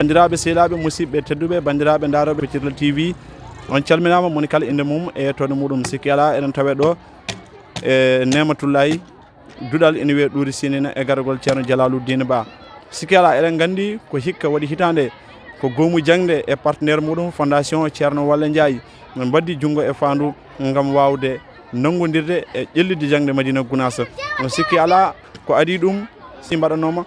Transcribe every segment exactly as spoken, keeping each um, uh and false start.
Banndiraaɓe sehilaaɓe, musidɓe tedduɓe, banndiraaɓe ndaarooɓe Petirla T V, on calminaama, moni kala innde mum e yettoode muɗum. Sikki alaa, eɗen tawee ɗo e Neematullaahi, duɗal ina wiyee Ɗuuri Sinina, e garagol Ceerno Jalaaludiin Ba. Sikki alaa, eɗen nganndi ko hikka waɗi hitaande, ko goomu jaŋde e partenaire muɗum Fondation Ceerno Walle Njaay, min mbaddi junngo e faandu ngam waawde nanngondirde e ƴellitde jaŋde Madina Gunaas. On sikki alaa, ko adii ɗum si mbaɗanooma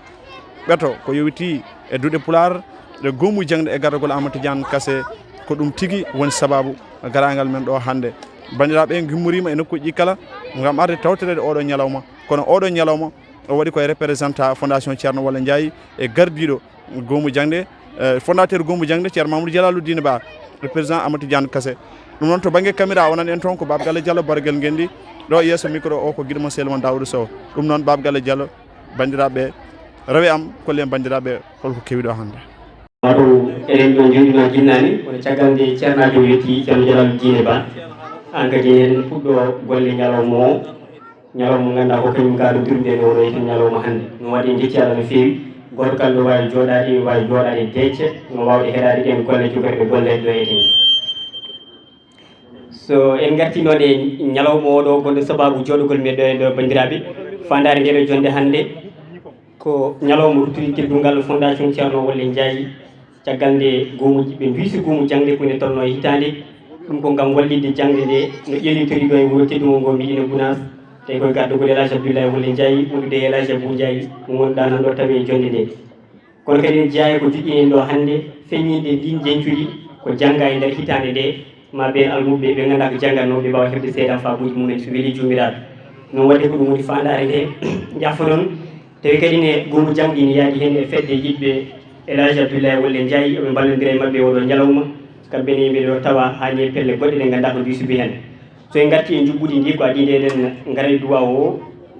ɓeto ko yowitii e duɗe Pulaar, e goomu jaŋde e garagol Amadou Tidiane Kase, ko ɗum tigi woni sabaabu garaangal men ɗo hannde. Banndiraaɓe, en ngimmoriima e nokkuuji ɗi kala ngam arde tawtoreede oɗo ñalawma, kono oɗo ñalawma o waɗi koye représentant Fondation Ceerno Walle Njaay e gardiiɗo goomu jaŋde, eh, fondateur goomu jaŋde, Ceerno Mamadou Jalaaludiin Ba, e président Amadou Tidiane Kase. Ɗum noon, to bannge caméra, o nani en toon ko Baaba Galle Diallo, Bargel Ngenndi. Ɗo e yeeso micro o ko giɗo mon, sehil mon Daawuda Sow. Ɗum noon, Baaba Galle Diallo, banndiraaɓe, rewe am, kolle en banndiraaɓe holko kewi ɗo hannde. Wato eɗen ɗo njoɗima jinnaani, kono caggal nde ceernaajo o yetti, Ceerno Jalaaludiin Ba, aan kadi eɗen puɗɗo golle ñalawma o. Ñalawma mo ngannduɗaa ko kañum ngarduɗen ɗo e yetti ñalawma hannde. No waɗi en njetti Allah no feewi. Gooto kala no waawi jooɗaade, waawi jooɗaade deecce, no waawde heɗaade ɗeen golle, jogorɗe golle ɗo e yetti. So en ngartii noon e ñalawma o ɗo, gonɗo sabaabu jooɗogol men ɗo e ɗo, banndiraaɓe, faandaare nde ɗo jonnde hannde, ko ñalawma ruttude teddungal Fondation Ceerno Walle Njaay, caggal nde goomu, ɓe nduusi goomu jaŋde ko ene tolnoo e hitaande. Ɗum ko ngam wallitde jaŋde nde no ƴellitorii ɗo e wuro teddungo ngo Medina Gunaas, tawi koye gardagol El Hadj Abdoulaye Walle Njaay, wondude e El Hadj Abou Njaay, mo ngannduɗaa nan ɗo tawi e jonnde nde. Kono kadi ene jeyaa e ko joƴƴini en ɗo hannde, feññinde ndin njeñcudi ko jannga e nder hitaande nde, ma ɓeen almuɓɓe ɓe ngannduɗaa ko janngatnoo, ɓe mbaawa heɓde seedanfaabuuji mumen, so welii Joomiraaɗo. Noon waɗde ko ɗum woni faandaare nde, jaffoɗon. Tawi kadi ne goomu jaŋde ina yaadi heen e fedde yiɗɓe El Hadj Abdoulaye Walle Njaay, eɓe mballondira e maɓɓe oɗo ñalawma. Kamɓe ne yimɓe ɗo tawa haa ne pelle goɗɗe ɗe ngannduɗaa ko nduusi bi heen. So en ngartii e njuɓɓudi ndi, ko adii nde eɗen ngara e duwaaw o.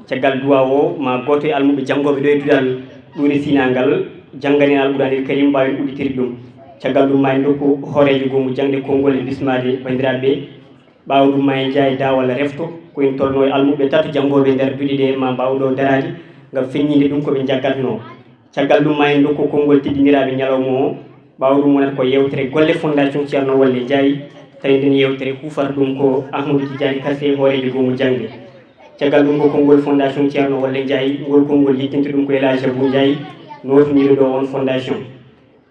Caggal duwaaw o, ma gooto e almuɓɓe janngooɓe ɗo e duɗal Ɗuuri Sinaa ngal, janngani en Alquraanil Kariim, mbaawen udditirde ɗum. Caggal ɗum, ma en ndokku hooreejo goomu jaŋde konngol e bismaade banndiraaɓe ɓe. Ɓaawo ɗum, ma en njaha e daawal refto, ko en tolnoo e almuɓɓe tato janngooɓe e nder duɗe ɗe, ma mbaaw ɗo daraade ngam feññinde ɗum ko ɓe njaggatnoo. Caggal ɗum, ma en ndokku konngol teddindiraaɓe ñalawma o. Ɓaawo ɗum, wonata ko yeewtere golle Fondation Ceerno Walle Njaay, tawi nden yeewtere hufata ɗum ko Ahmadou Tidiane Kase, hooreejo goomu jaŋde. Caggal ɗum, ko konngol Fondation Ceerno Walle Njaay, ngol konngol yettinta ɗum ko El Hadj Abou Njaay, nootiniiɗo ɗo on fondation.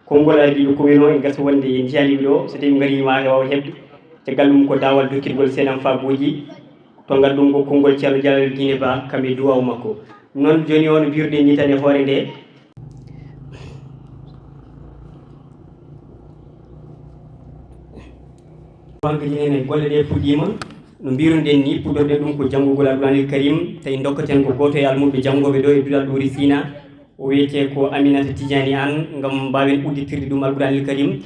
Konngol ardiiɗo commune o, en gasa wonde en njiyaani ɓe ɗo, so tawi ɓe ngarii ma ɓe waawa heɓde. Caggal ɗum, ko daawal dokkirgol seedanfaabuuji, to ngal ɗum ko konngol Ceerno Jalaaludiine Ba, kam e duwaaw makko. Noon jooni o, no mbiruɗen ni tan e hoore nde. Hankadi nene golle ɗe puɗɗiima. No mbiruɗen ni, puɗɗorɗen ɗum ko janngugol Alquraanil Kariim, tawi ndokkaten ko gooto e almuɓɓe janngooɓe ɗo e duɗal Ɗuuri Sinaa. O wiyetee ko Aminata Tijaani Aan, ngam mbaawen udditirde ɗum Alquraanil Kariim.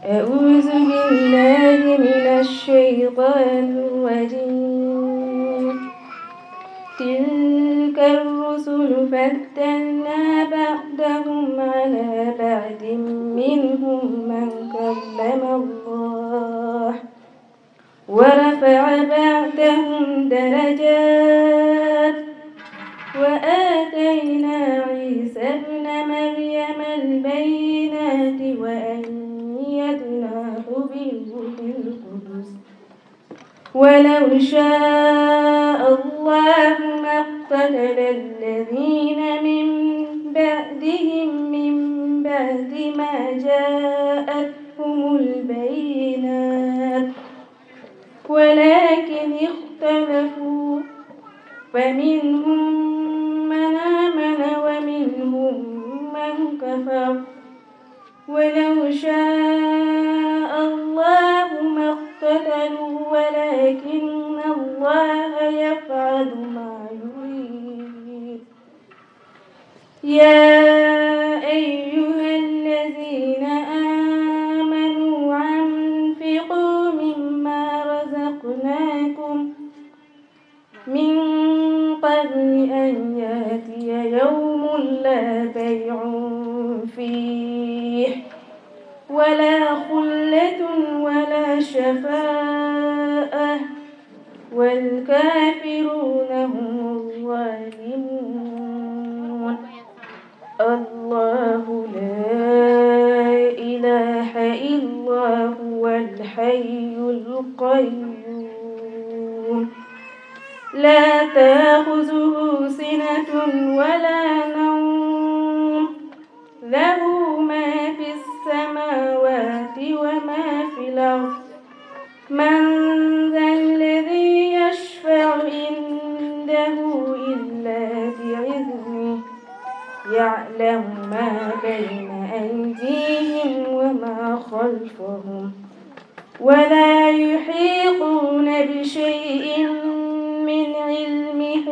أعوذ بالله من الشيطان الرجيم. تلك الرسل فضلنا بعضهم على بعض منهم من كلم الله ورفع بعضهم درجات وآتينا عيسى ابن مريم البينات وأيدناه بروح القدس ولو شاء الله ما اقتتل الذين من بعدهم من بعد ما جاءتهم البينات ولكن اختلفوا فمنهم من آمن ومنهم من كفر ولو شاء الله ما اقتتلوا ولكن الله يفعل ما يريد. يا أيها الذين آمنوا أنفقوا مما رزقناكم من قبل أن يأتي يوم لا بيع فيه ولا خلة ولا شفاعة والكافرون هم الظالمون. الله لا القيوم لا تأخذه سنة ولا نوم له ما في السماوات وما في الأرض من ذا الذي يشفع عنده إلا بإذنه يعلم ما بين أيديهم وما خلفهم ولا يحيطون بشيء من علمه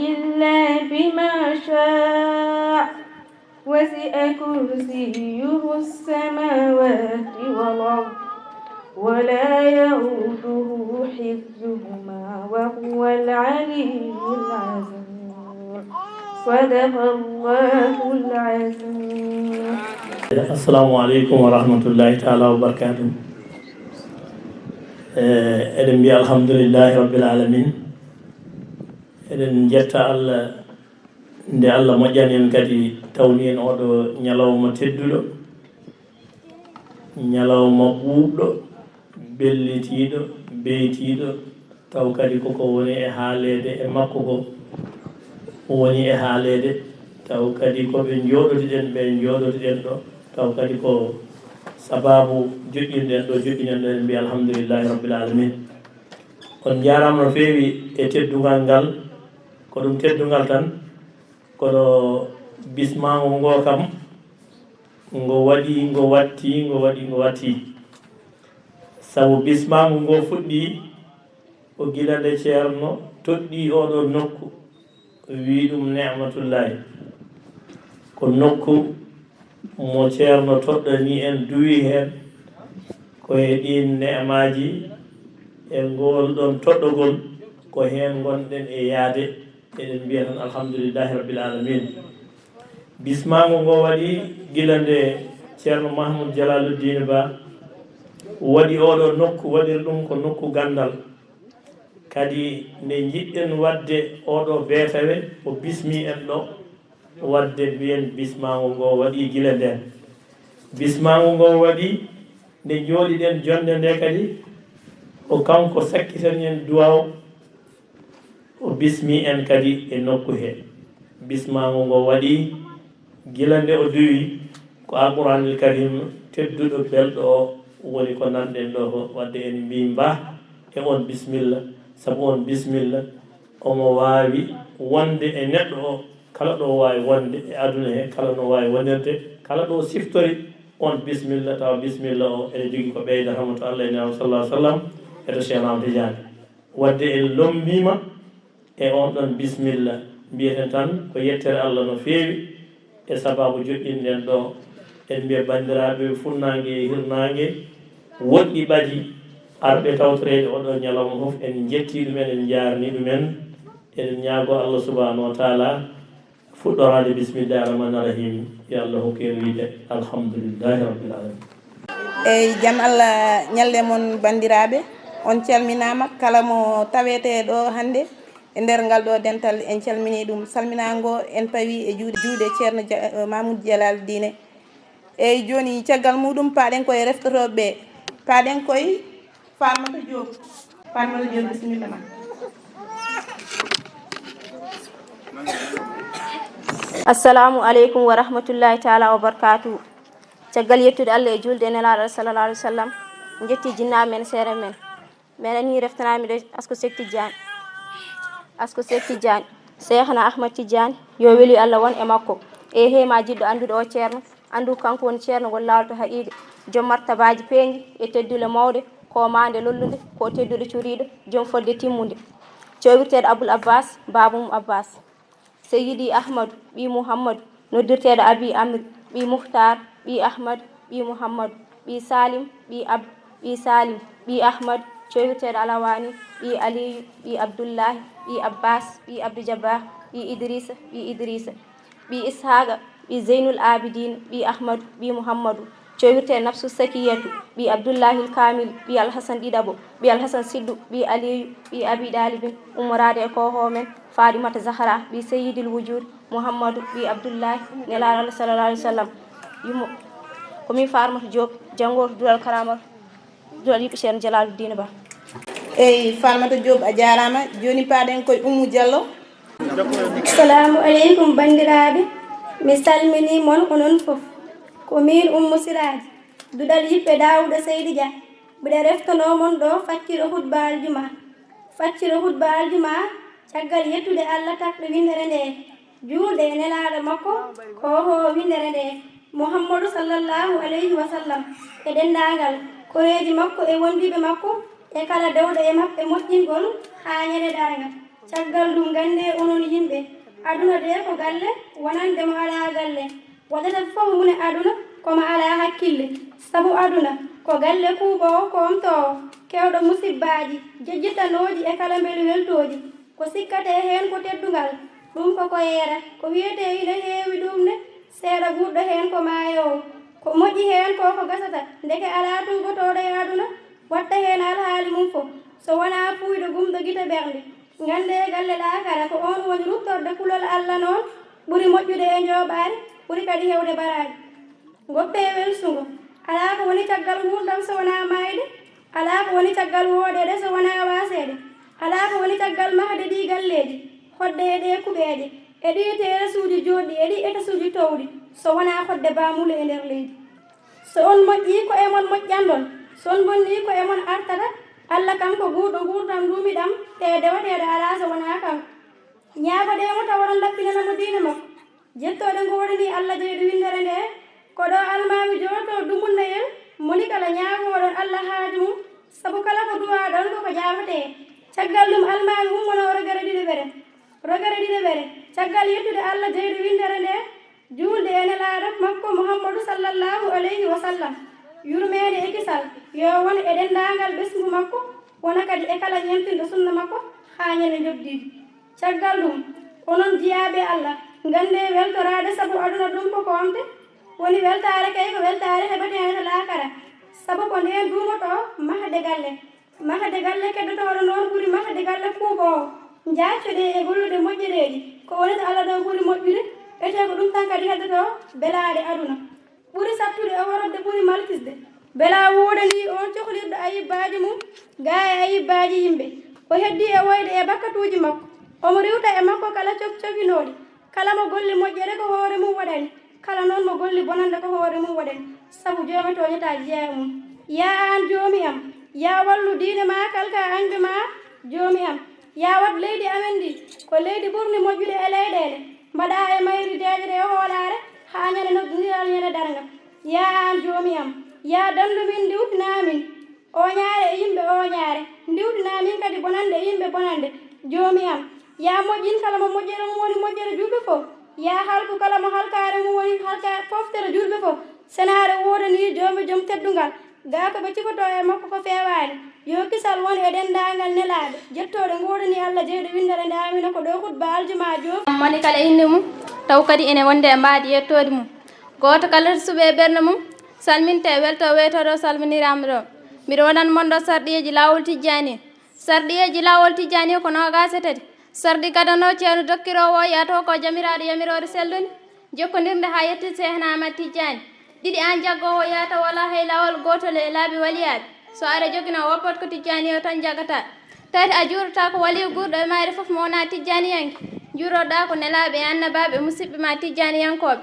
إلا بما شاء وسع كرسيه السماوات والأرض ولا يئوده حفظهما وهو العلي العظيم. صدق الله العظيم. Assalamu aleykum wa rahmatullahi taala wa barakatuh. Eh, eɗen mbiya alhamdulillahi rabbil alamin. Eɗen njetta Allah nde Allah moƴƴani en kadi tawni en oɗo ñalawma tedduɗo, ñalawma ɓuuɓɗo, bellitiiɗo, beytiiɗo, taw kadi koko woni e haaleede e makko ko woni e haaleede, taw kadi ko ɓe njooɗotiɗen ɓe njooɗotiɗen ɗo, taw kadi ko sababu joƴƴinɗen ɗo joƴƴinen ɗo, en mbiya alhamdulillahi rabbil alamin. On njaaraama no feewi e teddungal ngal, ko ɗum teddungal tan, kono bismaango ngo kam, ngo waɗi, ngo watti, ngo waɗi, ngo watti. Sabu bismaango ngo fuɗɗi ko gila nde Ceerno toɗɗi oɗo nokku, wi ɗum Ne'matullaahi. Ko nokku mo Ceerno toɗɗani en, duwi heen ko e ɗiin ne'maaji, e ngool ɗoon toɗɗogol, ko heen ngonɗen e yaade. Eɗen mbiya tan alhamdulillahi rabbil alamin. Bismaango ngo waɗi gila nde Ceerno Mahmoud Jalaluddin Ba waɗi oɗo nokku, waɗiri ɗum ko nokku ganndal. Kadi nde njiɗɗen waɗde oɗo beetawe, o bismi en ɗo, waɗde mbiyen bismaango ngo waɗi gila ndeen. Bismaango ngo waɗi nde njooɗiɗen jonnde nde kadi, ko kanko sakkitani en duwaaw, o bismi en kadi e nokku he. Bismaango ngo waɗi gila nde o duwi ko Alquraanil Karim tedduɗo belɗo o woni ko nanɗen ɗo ko, waɗde en mbii mbah e on bismilla, sabu on bismilla omo waawi wonde e neɗɗo o, kala ɗo waawi wonde e aduna he, kala no waawi wonirde, kala ɗo siftori on bismilla, tawa bismilla o ene jogii ko ɓeydata mo to Allah e Nelaaɗo sallallahu alaihi wasallam e to Cheikh Ahmad Tidiane. Waɗde en lommbiima e on ɗon bismilla, mbiyeten tan ko yettere Allah no feewi e sababu joɗɗinɗen ɗo. En mbiya banndiraaɓe funnaange e hirnaange, woɗɗi ɓadi arɓe tawtoreede oɗo ñalawma fof, en njetti ɗumen, en njaarni ɗumen. Eɗen ñaago Allah subhanahu wa taala fuɗɗoraade bismillahi rahmani rahim, yo Allah hokku en wiide alhamdulillahi rabbil alamin. Eyyi, jam Allah ñalle mon banndiraaɓe. On calminaama, kala mo tawetee ɗo hannde e nder ngal ɗo dental, en calminii ɗum. Salminaango en pawi e juuɗe, juuɗe Ceerno Ja-, Mamoudou Jalal Diine. Eyyi, jooni caggal muɗum paaɗen koye reftotooɓe ɓe. Paaɗen koye Farmata Diop. Farmata Diop, bisimilla ma. Assalamu aleykum wa rahmatullahi taala wa barakatuhu. Caggal yettude Allah e julde e Nelaaɗo sallallahu alaihi wasallam, en jetti jinnaaɓe men, seere men. Menen ni reftanaami ɗo Asko Seek Tijjaani. Asko Seek Tijjaani, Seekhna Ahmad Tijjaani, yo weli Allah won e makko. E he ma jiɗɗo anndude o ceerno, anndu kanko woni ceerno ngol laawol to haqiiqe, joom martabaaji peeñɗi e teddule mawɗe, ko maande lollunde, ko tedduɗo coriiɗo, joom fodde timmunde. Cowirteeɗo Abul Abbas, baaba mum Abbas. Seyidi Ahmadu ɓii Muhammadu, noddirteeɗo Abi Amri ɓii Muhtaar ɓii Ahmadu ɓii Muhammadu ɓii Salim ɓii Ab-, ɓii Salim ɓii Ahmad, cowirteeɗo Alawaani ɓii Aliyu ɓii Abdullahi ɓii Abbas ɓii Abdu Jabbar ɓii Idrisa ɓii Idrisa ɓii Ishaqa ɓii Zeynul Abidin ɓii Ahmad ɓii Muhammadu, cowirteeɗo Nafsu Sakiyatu ɓii Abdullahil Kamil ɓii Alhasan Ɗiɗaɓo ɓii Alhasan Siddu ɓii Aliyu ɓii Abi Ɗalibin, ummoraade e koohoo men Faaɗimata Zahra ɓii Seyidil Wujud Muhammadu ɓii Abdullahi, Nelaaɗo Allah sallallahu alaihi wasallam. Yummo, ko min Farmata Diop, janngooto duɗal Karaama, duɗal yiɗɓe Ceerno Jalaaluddin Ba. Eyi, Falmata Diop, a jaaraama. Jooni paaɗen koye Oumou Diallo. Assalamu aleykum, banndiraaɓe. Mi salminii mon onon fof. Ko miin Oumou Siraaji, duɗal yiɓɓe Daawuda Seydi Dia. Mbiɗa reftanoo mon ɗo facciro hutba aljuma. Facciro hutba aljuma, caggal yettude Allah takɗo winndere nde, juulde e nelaaɗo makko, ko o windere nde, Muhammadu sallallahu alayhi wa sallam, e denndaangal koreeji makko e wondiiɓe makko, e kala dewɗo e maɓɓe moƴƴingol haa ñande darnga. Caggal ɗum, nganndee onon yimɓe, aduna de ko galle, wonande mo alaa galle. Waɗata fof mum e aduna, ko mo alaa hakkille. Sabu aduna ko galle kuuɓoowo, koomtoowo, keewɗo musibbaaji, jejjitanooji e kala mbelu weltooji. Ko sikkatee heen ko teddungal, ɗum ko ko yeera. Ko wiyetee ina heewi ɗum ne, seeɗa guurɗo heen ko maayoowo. Ko moƴƴi heen ko ko gasata, ndeke alaa tuugotooɗo e aduna, watta heen alhaali mum fof, so wonaa puuyɗo gumɗo gite ɓernde. Nganndee galle laakara ko oon woni ruttorde kulol Allah noon, ɓuri moƴƴude e njooɓaari, ɓuri kadi heewde baraaji. Ngoppee welsungo. Alaa ko woni caggal nguurndam so wonaa maayde, alaa ko woni caggal wooɗeede so wonaa waaseede, alaa ko woni caggal mahde ɗii galleeji, hoɗde e ɗee kuɓeeje, e ɗii terasuuji jooɗɗi, e ɗii etasuuji toowɗi, so wonaa hoɗde baamuule e nder leydi. So on moƴƴii, ko e mon moƴƴandon, so on mbonnii, ko e mon artata. Allah kam ko guurɗo nguurndam nduumiɗam, te dewateeɗo alaa so wonaa kanko. Ñaagoɗee mo tawa oɗon laɓɓinana mo diine makko. Jettooɗe ngoodanii Allah jeyɗo winndere nde, ko ɗo almaami jooɗotoo dumunnayel, moni kala ñaagooɗon Allah haaju mum, sabu kala ko duwaaɗon ko ko jaabatee. Caggal ɗum almaami ummonoo rogere ɗiɗaɓere. Rogere ɗiɗaɓere, caggal yettude Allah jeyɗo winndere nde, juulde e nelaaɗo makko Muhammadu sallallahu alayhi wa sallam, yurmeende e kisal yo won e denndaangal ɓesngu makko, wona kadi e kala ñemtinɗo sunna makko haa ñande njobdiijo. Caggal ɗum, onon jiyaaɓe Allah, nganndee weltoraade sabu aduna ɗum ko koomte, woni weltaare kay ko weltaare heɓeteende to laakara, sabu ko ndeen duumotoo mahde galle. Mahde galle keddotooɗo noon ɓuri mahde galle kuuɓoowo. Njaaccoɗee e gollude moƴƴereeji, ko woni to Allah ɗo ɓuri moƴƴude, etee ko ɗum tan kadi heddotoo belaaɗe aduna. Ɓuri sattude e worode ɓuri malkisde. Belaa woodanii oon cohlirɗo ayibbaaji mum, gaa e ayibbaaji yimɓe. O heddii e woyde e bakkatuuji makko. Omo riiwta e makko kala cok cokinooɗi. Kala mo golli moƴƴere ko hoore mum waɗani, kala noon mo golli bonannde ko hoore mum waɗani. Sabu joome tooñataa jeyaa e mum. Yaa aan joomi am, yaa wallu diine maa kalka añɓe maa joomi am. Yaa waɗ leydi amen ndi ko leydi ɓurndi moƴƴude e leyɗeele, mbaɗaa e mayri deeƴre e hoolaare haa ñande noddiral ñande darnga. Yaa aan joomi am, yaa danndu min ndiwtinaa min. Ooñaare e yimɓe ooñaare, ndiwɗinaa min kadi bonannde e yimɓe bonannde. Joomi am, yaa moƴƴin kala mo moƴƴere mum woni moƴƴere juulɓe fof, yaa halku kala mo halkaare mum woni halka foftere juulɓe fof. Senaare woodanii joomi joom teddungal, gaa ko ɓe cifotoo e makko ko feewaani. Yo kisal won e denndaangal nelaaɓe, jettooɗe ngoodanii Allah jeyɗo winndere nde amina ko ɗo hutba aljumaa joomi. Moni kala innde mum, taw kadi ene wonde e mbaadi yettoode mum. Gooto kala to suɓe e ɓernde mum, salminte e welto weytoɗo salminiraama ɗo. Mbiɗo wonani mon ɗo sarɗiyeeji laawol Tijjaani. Sarɗiyeeji laawol Tijjaani ko noogaas e tati. Sarɗi gadano ceerno dokkiroowo o yahata ko jamiraaɗo yamiroore sellude, jokkondirde haa yetti Seehna Ahmad Tijjaani. Ɗiɗi aan jaggoowo yahata wala hay laawol gootol e laabi waliyaaɓe. So aɗa jogino woppat ko Tijjaani o tan jagata. Tati a juurotaako waliyu guurɗo e mayre fof mo wonaa Tijjaaniyanke. Juuroɗaa ko nelaaɓe e annabaaɓe e musiɓɓe ma Tijjaaniyankooɓe.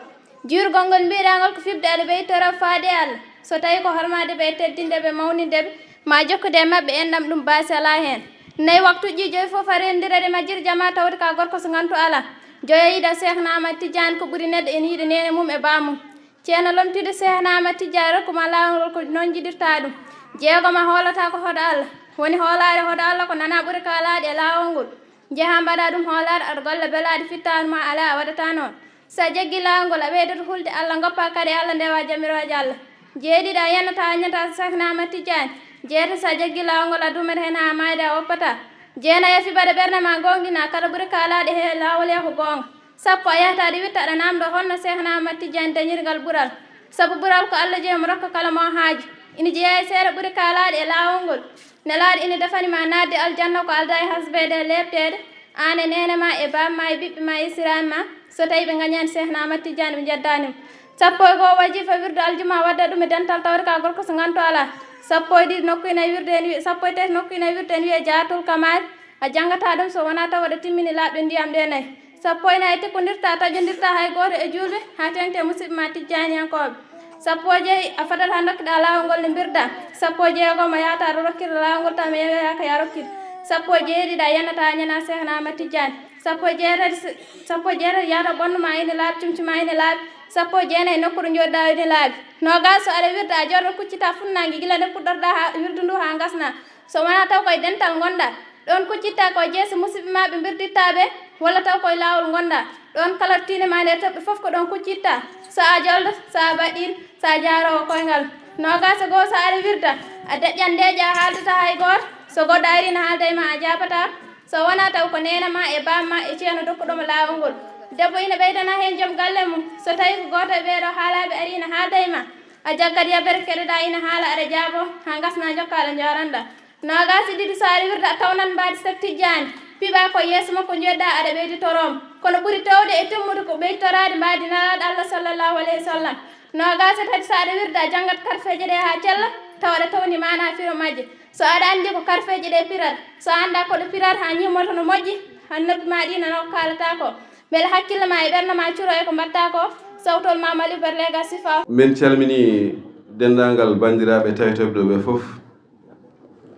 Juurgol ngol mbiɗangol ko fiɓde aɗa ɓeytora faade e Allah. So tawi ko hormaade ɓe e teddinde ɓe mawninde ɓe, ma jokkude e maɓɓe enɗam ɗum baasi alaa heen. Nayi waktuuji joyi fof a rendirade majjir jama tawde ka gorko so ngantu alaa. Joyo yiɗa Seehna Ahmad Tijjaani ko ɓuri neɗɗo ene yiɗa neene mum e baamum. Ceerno lomtiiɗo Seehna Ahmad Tijjaani rokku ma laawol ngol ko noon njiɗirta ɗum. Jeegom a hoolata ko hoɗo Allah. Woni hoolaare hoɗo Allah ko nana ɓuri kaalaade e laawol ngol. Njeha mbaɗa ɗum hoolaare aɗa golla belaaɗe fittaandu ma alaa a waɗata noon. So a jaggi laawol ngol a ɓeydoto hulde Allah goppa kadi Allah ndewa jamirooje Allah. Jeeɗiɗo a yanata a añata so Seehna Ahmad Tijjaani. Jeetati so a jaggi laawol ngol a duumata heen haa maayde a woppata. Jeenayi a fiɓata ɓernde ma goongɗina kala ɓuri kaalaade he laawol ya ko goonga. Sappo a yahata aɗa witta aɗa naamndo holno Seehna Ahmad Tijjaani dañiri ngal ɓural. Sabu ɓural ko Allah jeyi mo rokka kala mo o haaji. Ina jeyaa e seeɗa ɓuri kaalaade e laawol ngol. Nelaaɗo ina defani ma naatde aljanna ko aldaa e hasbeede e leepteede, aan e neene ma e baaba ma e ɓiɓɓe ma e siraaɓe ma, so tawi ɓe ngañaani Seehna Ahmad Tijjaani ɓe njeddaani mo. Sappo e goo wajifa wirdu aljuma wadda ɗum e dental tawde ka gorko so nganto alaa. Sappo e ɗiɗi nokku ina wirde en wi-, sappo e tati nokku ina wirde en wiyee Jaatul Kamaal. A janngata ɗum so wonaa taw aɗa timmini laaɓɗe ndiyam ɗe nayi. Sappo e nayi tekkondirta, taƴondirta hay gooto e juulɓe, haa teeŋti e musidɓe ma tijjaaniyankooɓe. Sappo e joyi a fadat haa ndokkiɗa laawol ngol no mbirda. Sappo e jeego mo yahata aɗa rokkira laawol ngol tawa mi yeeyaaka ya rokkir. Sappo e jeeɗiɗi a yanata a ñana Seex na Ahmad Tijjaani. Sappo e jeetati, sappo e jeetati yahata ɓanndu ma ina laaɓi, comci ma ina laaɓi. Sappo e jeenayi nokku ɗo njooɗiɗa ina laaɓi. Noogaas so aɗa wirda a jooɗo kuccita funnaange gila nde puɗɗorɗa haa wirdu ndu haa ngasna. So wonaa taw koye dental ngonɗa. Ɗoon kuccitta ko jeese musidɓe ma ɓe mbirditta ɓe, walla taw koye laawol ngonɗa. Ɗoon kala tiinde ma nde toɓɓe fof ko ɗoon kuccitta. So a jolɗo, so a baɗɗiiɗo, so a jaaroowo koyngal. Noogaas e goo so aɗa wirda, a deƴƴan ndeeƴa a haaldata hay gooto. So goɗɗo arii na haalda e ma a jaabataa. So wonaa taw ko neene ma e baam ma e ceerno dokkuɗo mo laawol ngol. Debbo ina ɓeydana heen joom galle mum. So tawii ko gooto e ɓee ɗoo haalaaɓe arii na haalda e ma, a jaggat yabere keɗoɗaa ina haala aɗa jaaboo haa ngasna njokkaa ɗo njooranɗaa. Noogaas e ɗiɗi so aɗa wirda a tawnan mbaadi Seek Tijjaani. Piɓaa ko yeeso makko njoɗɗaa aɗa ɓeydi toroom. Kono ɓuri towde e timmude ko ɓeyditoraade mbaadi Nelaaɗo Allah sallallahu alayhi wa sallam. Noogaas e tati so aɗa wirda a janngat karfeeje ɗe haa cella tawa aɗa tawni maanaa firo majje. So aɗa anndi ko karfeeje ɗe pirat, so a anndaa ko ɗe pirat haa ñimmorto no moƴƴi, haa noppi ma ɗi nana ko kaalataa ko. Mbele hakkille ma e ɓernde ma curo e ko mbaɗtaa ko. Sawtol ma Mali Berlega Sifa. Min calmini denndaangal banndiraaɓe tawetooɓe ɗo ɓe fof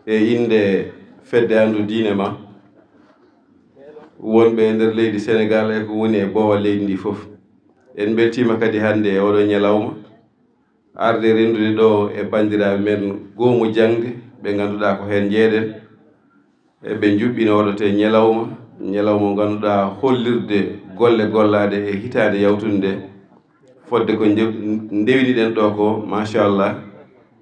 e innde fedde anndu diine ma wonɓe e nder leydi Senegaal e ko woni e boowal leydi ndi fof. En mbeltiima kadi hannde e oɗo ñalawma arde renndude ɗo e banndiraaɓe men goomu jaŋde ɓe ngannduɗaa ko heen njeeɗen. E ɓe njuɓɓina oɗo te ñalawma, ñalawma mo ngannduɗaa hollirde golle gollaaɗe e hitaande yawtunde nde. Fodde ko nde-, ndewiniɗen ɗo ko, machallah,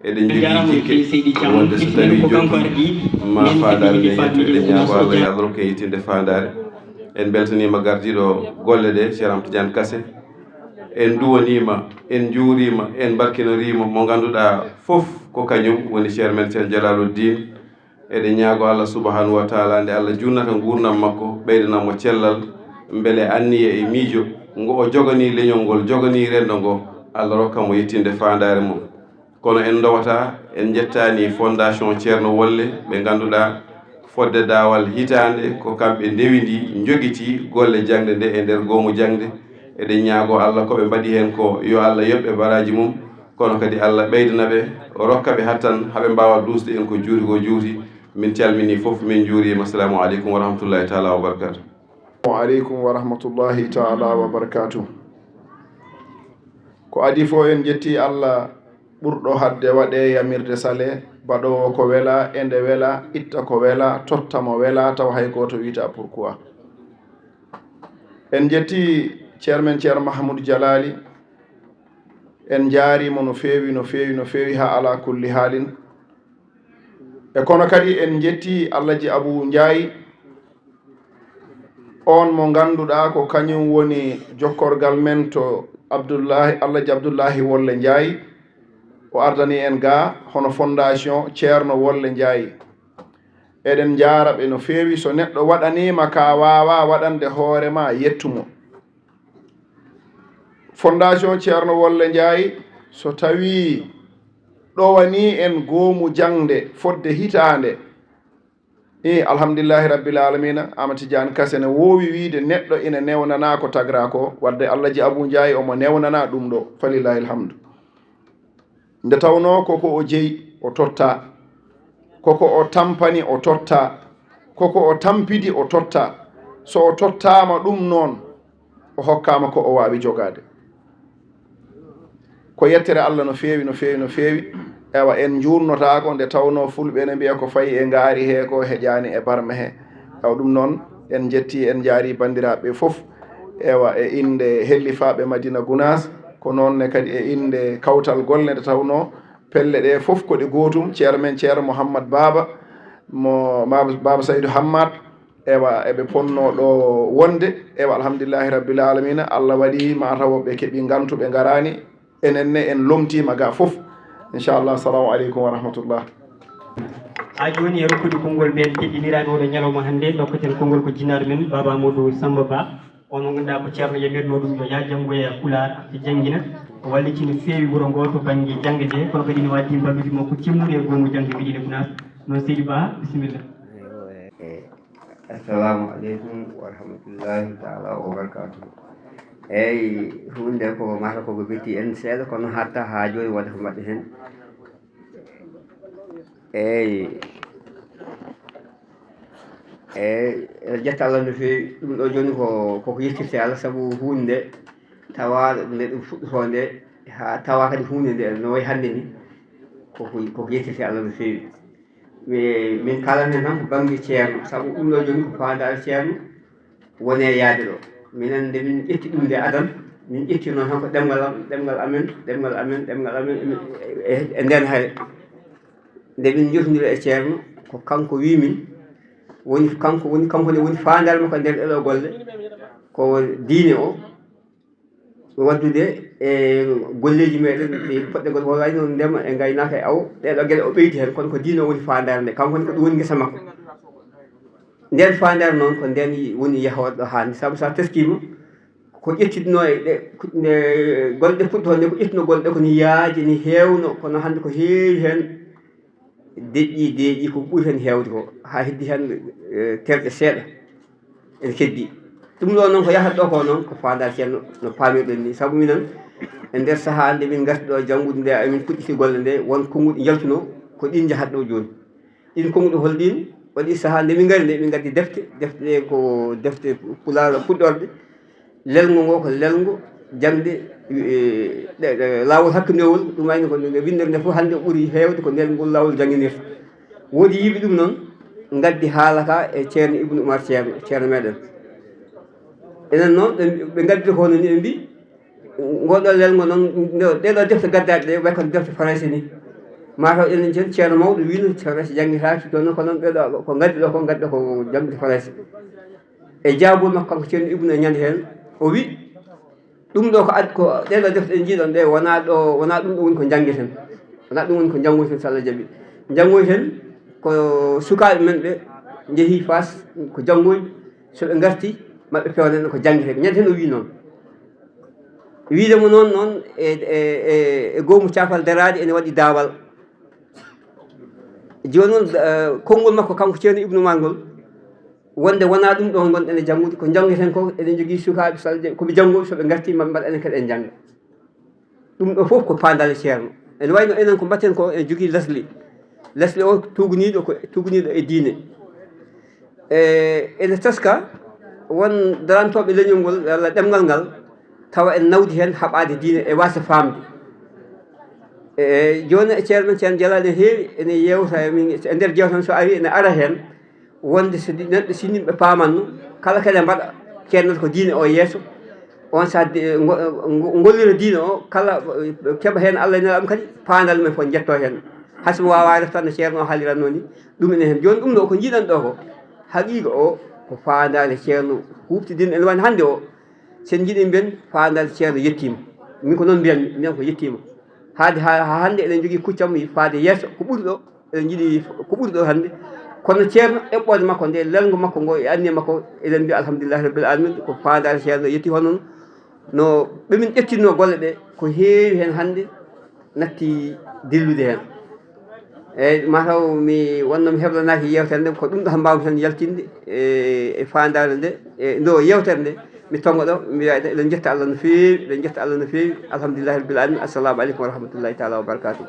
eɗen njogii Jaaraama no jikke feewi, seydi Thiam. Wonde so tawii ko kanko jokki ardi, ma men faandaare nde yetto, eɗen ñaago Allah yo Allah rokku en yettinde faandaare. En mbeltaniima gardiiɗo golle ɗe, Ceerno Tidiane Kase. En nduwaniima, en njuuriima, en mbarkinoriima mo ngannduɗaa fof ko kañum woni ceerno men, Ceerno Jalaaluddin. Eɗen ñaago Allah subhanahu wa taala nde Allah junnata nguurndam makko, ɓeydana mo cellal, mbele anniya e miijo ngo o joganii leñol ngol, joganii renndo ngo, Allah rokka mo yettinde faandaare mum. Kono en ndowataa, en njettaani Fondation Ceerno Wolle, ɓe ngannduɗaa fodde daawal hitaande ko kamɓe ndewindii, njogitii golle jaŋde nde e nder goomu jaŋde. Eɗen ñaago Allah ko ɓe mbaɗi heen ko yo Allah yoɓ ɓe baraaji mum, kono kadi Allah ɓeydana ɓe, rokka ɓe hattan haa ɓe mbaawa duusde en ko juuti ko juuti. Min calminii fof, min njuuriima. Assalamu aleykum wa rahmatullahi taala wa barakatuh. Wa aleykum wa rahmatullahi taala wa barakatuh. Ko adii fof en njettii Allah ɓurɗo haɗde waɗee yamirde salee, baɗoowo ko welaa, e nde welaa, itta ko welaa, totta mo welaa, tawa hay gooto wiytaa pourquoi. En njettii ceerno men Ceerno Mahamoudou Jalali, en njaariima no feewi, no feewi, no feewi haa alaa kulli haalin. E kono kadi en njettii Alhaji Abou Ndiaye, oon mo ngannduɗaa ko kañum woni jokkorgal men to Abdullahi, Alhaji Abdullahi Wolle Ndiaye, o ardanii en gaa hono Fondation Ceerno Wolle Ndiaye. Eɗen njaara ɓe no feewi, so neɗɗo waɗaniima ka waawaa waɗande hoore ma, yettu mo. Fondation Ceerno Wolle Ndiaye, so tawii ɗowanii en goomu jaŋde fodde hitaande, i alhamdulillahi rabbil alamina, Ama Tidiane Kase ne woowi wiide neɗɗo ina newnanaa ko tagra ko, wadde Alhaji Abou Ndiaye omo newnanaa ɗum ɗo, falillahi alhamdu. Nde tawnoo ko ko o jeyi, o totta, ko ko o tampani, o totta, ko ko o tampidi, o totta. So o tottaama ɗum noon, o hokkaama ko o waawi jogaade. Ko yettere Allah no feewi, no feewi, no feewi. Ewa, en njuurnotaako nde tawnoo fulɓe ene mbiya ko fayi e ngaari he ko heƴaani e barme he. Ewa, ɗum noon, en njettii, en njaarii banndiraaɓe ɓe fof. Ewa, e innde hellifaaɓe Madina Gunaas, ko noon ne kadi e innde kawtal golle nde tawnoo pelle ɗe fof ko ɗe gootum, ceerno men Ceerno Mouhammad Baaba, mo Baaba, Baaba Saydu Hammat, ewa, eɓe ponnoo ɗo wonde, ewa, alhamdulillahi rabbil alamina, Allah waɗi ma taw ɓe keɓi ngantu, ɓe ngaraani, enen ne en lomtiima ga fof. Inchallah, assalamu aleykum wa rahmatullah. Haa jooni e rokkude konngol men teddiniraaɗo oɗo ñalawma hannde, ndokketen konngol ko jinnaaɗo men, Baaba Amadou Samba Ba, on mo ngannduɗaa ko ceerno yamirnoo ɗum yo yaa janngoya Pulaar, ɓe janngina. O walliti no feewi wuro ngoo to bannge jaŋde, kono kadi no waɗi mballuuji makko timmuɗi e goomu jaŋde mbiɗi le Gunaas. Noon, Seydi Ba, bisimilla. Assalamu aleykum wa rahmatullahi taala wa barakatuh. Eyi, huunde ko mata koko betti en seeɗa, kono hatta haa jooni wonde ko mbaɗɗen heen. Eyi. Eyi, e jetta Allah no feewi. Ɗum ɗo jooni ko, koko yettirte Allah, sabu huunde nde tawa nde ɗum fuɗɗotoo nde, haa tawa kadi huunde nde no wayi hannde ni, koko, koko yettirte Allah no feewi. Mi, min kalan heen tan ko bannge ceerno, sabu ɗum ɗo jooni ko faandaare ceerno woni e yaade ɗo. Minen nde min ƴetti ɗum nde adan, min ƴetti noon tan ko ɗemngal am, ɗemngal amen, ɗemngal amen, ɗemngal amen, e, e, e nden hay. Nde min njotondiri e ceerno, ko kanko wii min, woni kanko, woni kanko ne woni faandaare makko e nder ɗee ɗo golle, ko diine o, waddude e golleeji meɗen ɗi poɗɗe goɗɗe, ko wayno ndema e ngaynaaka e awo, ɗee ɗo geɗe o ɓeydi heen, kono ko diine o woni faandaare nde, kanko ne ko ɗum woni ngesa makko. Nden faandaare noon ko nden woni yahoore ɗo hannde, sabu so a teskiima, ko ƴettitnoo e ɗe, nde golle ɗe puɗɗoo nde, ko ƴettitnoo golle ɗe ko ni yaaji, ni heewno, kono hannde ko heewi heen deƴƴi, deeƴi ko ɓuri heen heewde ko, haa heddi heen, eh, terɗe seeɗa ene keddi. Ɗum ɗo noon ko yahata ɗo ko noon ko faandaare ceerno no paamirɗen ni, sabu minen e nder sahaa nde min ngarti ɗo janngude nde, emin puɗɗiti golle nde, won konnguɗi njaltunoo, ko ɗin njahata ɗo jooni. Ɗin konnguɗi hol ɗin? Waɗi sahaa nde min ngari nde, min ngaddi defte, defte ɗe ko defte pulaar puɗɗorɗe. Lelngo ngo ko lelngo jaŋde, e, ɗe, ɗe, laawol hakkundeewol, ɗum wayno ko nde winndere nde fof hannde ɓuri heewde ko nder ngol laawol jannginirta. Woodi yiɓe ɗum noon, ngaddi haala ka e ceerno Ibnu Umar, ceerno, ceerno meɗen. Enen noon, ɓe, ɓe ngaddi ko hono ni ɓe mbi, ngo ɗo lelngo noon, nde, ɗee ɗo defte gaddaaɗe ɗe, way kono defte Farayse ni. Mataw enen jen ceerno mawɗo wiino Farayse janngitaaki, jooni noon ko noon ɓee ɗo ko ngaddi ɗo, ko ngaddi ɗo ko jaŋde Farayse. E jaabol makko kanko ceerno Ibnu e ñande heen, o wi, ɗum ɗo ko ad-, ko ɗee ɗo defte ɗe njiiɗon ɗe, wonaa ɗo, wonaa ɗum ɗo woni ko njanngiɗen. Wonaa ɗum woni ko njanngoyten so Allah jaɓi. Njanngoyten ko sukaaɓe men ɓe njehi Faas, ko janngoyɓe, so ɓe ngarti, maɓɓe peewna en ko janngeten. Ñande heen o wii noon. Wiide mo noon, noon e, e, e, e goomu caafal daraade ene waɗi daawal. Jooni noon, eh, konngol makko kanko ceerno Ibnu Umar ngol, wonde wonaa ɗum ɗo ngonɗen e janngude, ko njanngeten ko, eɗen njogii sukaaɓe, so Allah jaɓi, ko ɓe janngooɓe, so ɓe ngartii, maɓe mbaɗa enen kadi en njannga. Ɗum ɗo fof ko paandaale ceerno. Ene wayno enen ko mbaɗten ko, en njogii lesli. Lesli o tuugniiɗo ko, tuugniiɗo e diine. E, ene teska won darantooɓe leñol ngol, walla ɗemngal ngal, tawa en nawdi heen haɓaade diine e waasde faamde. E, jooni e ceerno men, ceerno Jalaali, ne heewi ene yeewta e min, e nder jeewte tan so ari ene ara heen, wonde so di-, neɗɗo, si yimɓe paamanno, kala kadi mbaɗa, ceernata ko diine o yeeso, on saaha de-, ngo-, ngo-, ngollira diine o, kala, eh, keɓa heen Allah e Nelaaɗo mum kadi, paandal men fof njettoo heen. Hay so mi waawaa reftaade no ceerno o haaliratnoo ni, ɗum ene heen. Jooni ɗum ɗo ko njiiɗen ɗo ko, haqiiqa o, ko faandaare ceerno huuɓtidin ene wani hannde o. So en njiɗii mbiyen faandaare ceerno yettiima. Min ko noon mbiyanmi, mbiyan ko yettiima. Haade haa, haa hannde eɗen njogii kuccam faade yeeso ko ɓuri ɗo, eɗen njiɗi ko ɓuri ɗo hannde. Kono ceerno eɓɓoode makko nde, lelngo makko ngo e anniya makko, eɗen mbiya alhamdulillahi rabbil alamin, ko faandaare ceerno yetti. Hono no ɓe min ƴettinno golle ɗe, ko heewi heen hannde natti dillude heen. Eeyi, mataw mi wonno mi heblanaaki yeewtere nde, ko ɗum ɗo tan mbaawmi tan yaltinde e, e faandaare nde, e ndo yeewtere nde. Mi tonnga ɗo, mi wiya eɗen njetta Allah no feewi, eɗen njetta Allah no feewi, alhamdulillahi rabbil alamin. Assalamu aleykum wa rahmatullahi taala wa barakatuh.